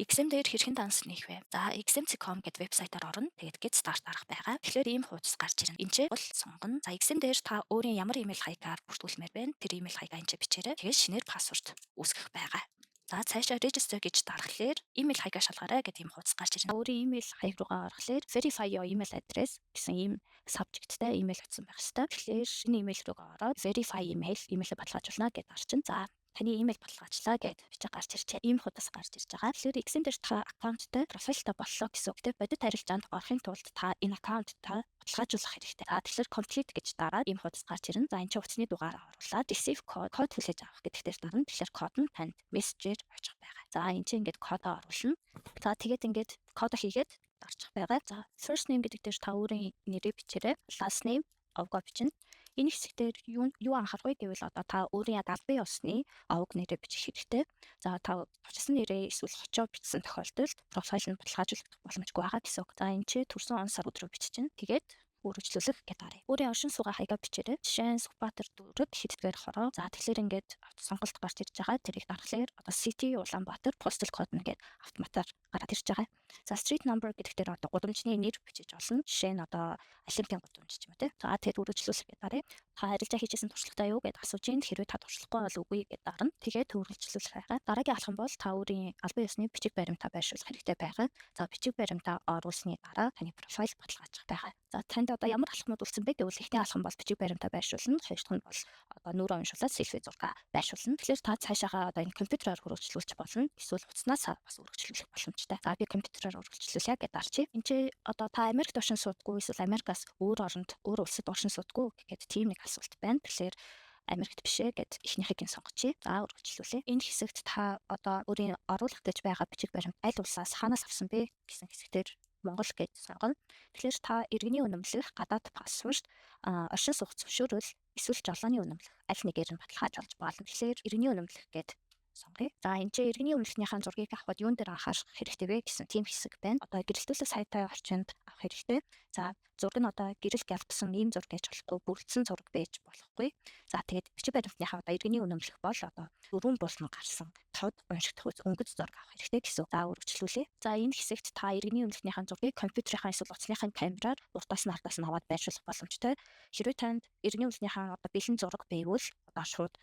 XM дээр хэрхэн данс нээх вэ? За, XM.com гэдэг вебсайтаар орно. Тэгээд get start дарах байгаа. Тэгэхээр ийм хуудас гарч ирнэ. Энд бол сонгоно. За, XM дээр та өөрийн ямар имэйл хаягаар бүртгүүлмээр байна? Тэр имэйл хаягаа энэ бичээрэй. Тэгээд шинээр password үүсгэх байгаа. За, цаашаа register гэж дарахлаар имэйл хаягаа шалгаарай гэдэг ийм хуудас гарч ирнэ. Өөрийн имэйл хаяг руугаа орохлоор "Verify your email address" гэсэн ийм subject-тай имэйл очсон байх ёстой. Тэгэхээр энэ имэйл руугаа ороод "Verify email", имэйлээ баталгаажуулна гэдээ дарчин. За, таны имэйл баталгаачлаа гэд бичиг гарч иржээ. Ийм хуудас гарч ирж байгаа. Тэгэхээр XM дээр та аккаунттай, профайлтай боллоо гэсэн үг. Тэ бодит арилжаанд орохын тулд та энэ аккаунттай баталгаажуулах хэрэгтэй. За, тэгэхээр complete гэж дараад ийм хуудас гарч ирнэ. За, энэ чинь утасны дугаараа оруулаад receive code, код хүлээж авах гэдэг дээр дарна. Тэгэхээр код нь танд мессежээр очих байгаа. За, энэ чинь ингээд кодоо оруулна. За, тэгээд ингээд кодоо хийгээд дарчих байгаа. За, first name гэдэг дээр та өөрийн нэрийг бичээрэй. Last name, овгоо бичнэ. Энэ хэсэг дээр юу анхаарах вэ гэвэл одоо та өөрийн яг албан ёсны овг нэрээ бичих хэрэгтэй. За, та товчсон нэрээ эсвэл хочоо бичсэн тохиолдолд профайл нь баталгаажуулах боломжгүй байгаа гэсэн үг. За, энэ чи төрсөн он, сар, өдрөө биччихнэ. Тэгээд үргэлжлүүлэх гэдээ даръя. Өөрийн оршин суугаа хаягаа бичээрэй. Жишээ нь, Сүхбаатар дүүрэг, хэддгээр хороо. За, тэгэхээр ингээд сонголт гарч ирж байгаа. Тэрийг дарахлаар одоо City Улаанбаатар, postal code нь гээд автоматар гараад ирж байгаа. За, street number гэдэг дээр одоо гудамжны нэр бичиж болно. Жишээ нь, одоо Олимпийн гудамж ч юм уу, те. За, тэгээд үргэлжлүүлэх гэдээ даръя. Та арилжаа хийжсэн туршлагатай юу гэдээ асууж ийн. Хэрвээ та туршлахгүй бол үгүй гэдээ дарна. Тэгээд үргэлжлүүлэх байгаа. Дараагийн алхам бол та өөрийн албан ёсны бичиг баримтаа байршуулах хэрэгтэй байгаа. За, бичиг баримтаа оруулсны дараа таны профайл баталгаажих байгаа. За, танд одоо ямар алхмууд үлдсэн бэ гэвэл эхний алхам бол бичиг баримтаа байршуулна. Хоёр дахь нь бол одоо нүүрээ уншуулаад селфи зураг байршуулна. Тэгэхээр та цаашаагаа одоо энэ компьютераар үргэлжлүүлж болно. Эсвэл утаснаас бас үргэлжлүүлэх боломжтой. За, би компьютераар үргэлжлүүлье гэдээ дарчи. Энд чи одоо та Америкт оршин суудаггүй эсвэл Америкаас өөр оронд, өөр улсад оршин суудаггүй гэхэд тийм нэг асуулт байна. Тэгэхээр Америкт биш ээ гэд эхнийхийг нь сонгочихъя. За, үргэлжлүүлье. Энэ хэсэгт та одоо өөрийн оруулах гэж байгаа бичиг баримт аль улсаас, хаанаас авсан бэ гэсэн хэсэгтэр Монгол гэж сонгоно. Тэгэхээр та иргэний үнэмлэх, гадаад паспорт, оршин суух зөвшөөрөл эсвэл жолооны үнэмлэх аль нэгээр нь баталгаажуулж болно. Тэгэхээр иргэний үнэмлэх гэд сонгоё. За, энэ чинь иргэний үнэмлэхнийхаа зургийг авахад юун дээр анхаарах хэрэгтэй вэ гэсэн тийм хэсэг байна. Одоо гэрэлтүүлэх сайтай орчинд авах хэрэгтэй. За, зураг нь одоо гэрэл гялбсан ийм зураг гэж болохгүй, бүрэлдсэн зураг байж болохгүй. За, тэгээд бичиг баримтныхаа одоо иргэний үнэмлэх бол одоо дөрвөн булан гарсан, тод уншигдах өнгөц зураг авах хэрэгтэй гэсэн. За, үргэлжлүүлье. За, энэ хэсэгт та иргэний үнэмлэхнийхаа зургийг компьютерийнхаа эсвэл утасныхаа камераар урдаас нь, ардаас нь аваад байршуулах боломжтой. Хэрвээ танд иргэний үнэмлэхнийхаа одоо бэлэн зураг байвал одоо шууд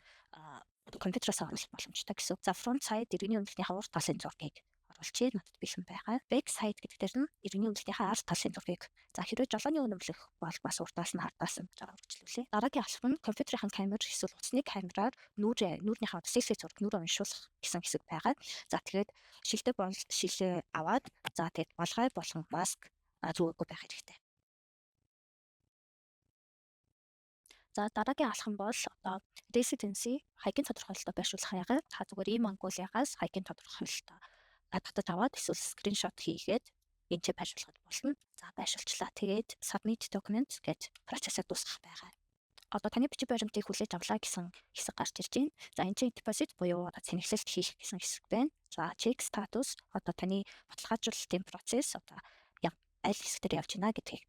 компьютероос оруулах боломжтой гэсэн. За, front side, иргэний үнэмлэхнийхаа урд талын зургийг оруулчихъя. Надад бэлэн байгаа. Back side гэдэг дээр нь иргэний үнэмлэхнийхаа ард талын зургийг. За, хэрвээ жолооны үнэмлэх бол бас урдаас нь, хардаас нь жаа үргэлжлүүлье. Дараагийн алхам нь компьютерийн камер эсвэл утасны камераар нүүрнийхээ селфи зураг, нүүрээ уншуулах гэсэн хэсэг байгаа. За, тэгээд шилдэг бол шилээ аваад, за, тэгээд малгай болон маск зүүгээгүй байх хэрэгтэй. За, дараагийн алхам бол одоо residency хаягийн тодорхойлолтоо байршуулах ягаа. Та зүгээр e-Mongolia-гаас хаягийн тодорхойлолтоо татаж аваад эсвэл screenshot хийгээд энэ ч байршуулахад болно. За, байршуулчлаа. Тэгээд submit document гэж процессыг дуусгах байгаа. Одоо таны бичиг баримтыг хүлээж авлаа гэсэн хэсэг гарч ирж байна. За, энэ чинь deposit буюу одоо цэнэглэлт хийх гэсэн хэсэг байна. За, check status, одоо таны баталгаажуулалтын процесс одоо аль хэсэг дээр явж байна гэдгийг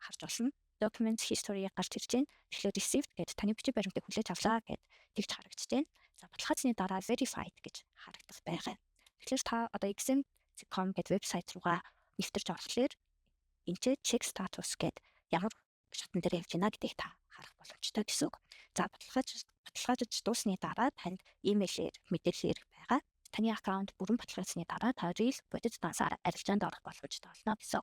харж болно. Document history гарч ирж байна. Тэгэхээр received гэдэг, таны бичиг баримтыг хүлээж авлаа гэд тэгж харагдаж байна. За, баталгаажсны дараа verified гэж харагдах байгаа. Тэгэхээр та одоо XM.com гэдэг вебсайт руугаа нэвтэрч орохлоор энэ ч check status гэд ямар шатан дээр явж байна гэдгийг та харах боломжтой гэсэн үг. За, баталгаажиж дуусны дараа танд имэйлээр мэдээлэл ирэх байгаа. Таны аккаунт бүрэн баталгаажсны дараа та real бодит дансаар арилжаанд орох боломжтой болно гэсэн.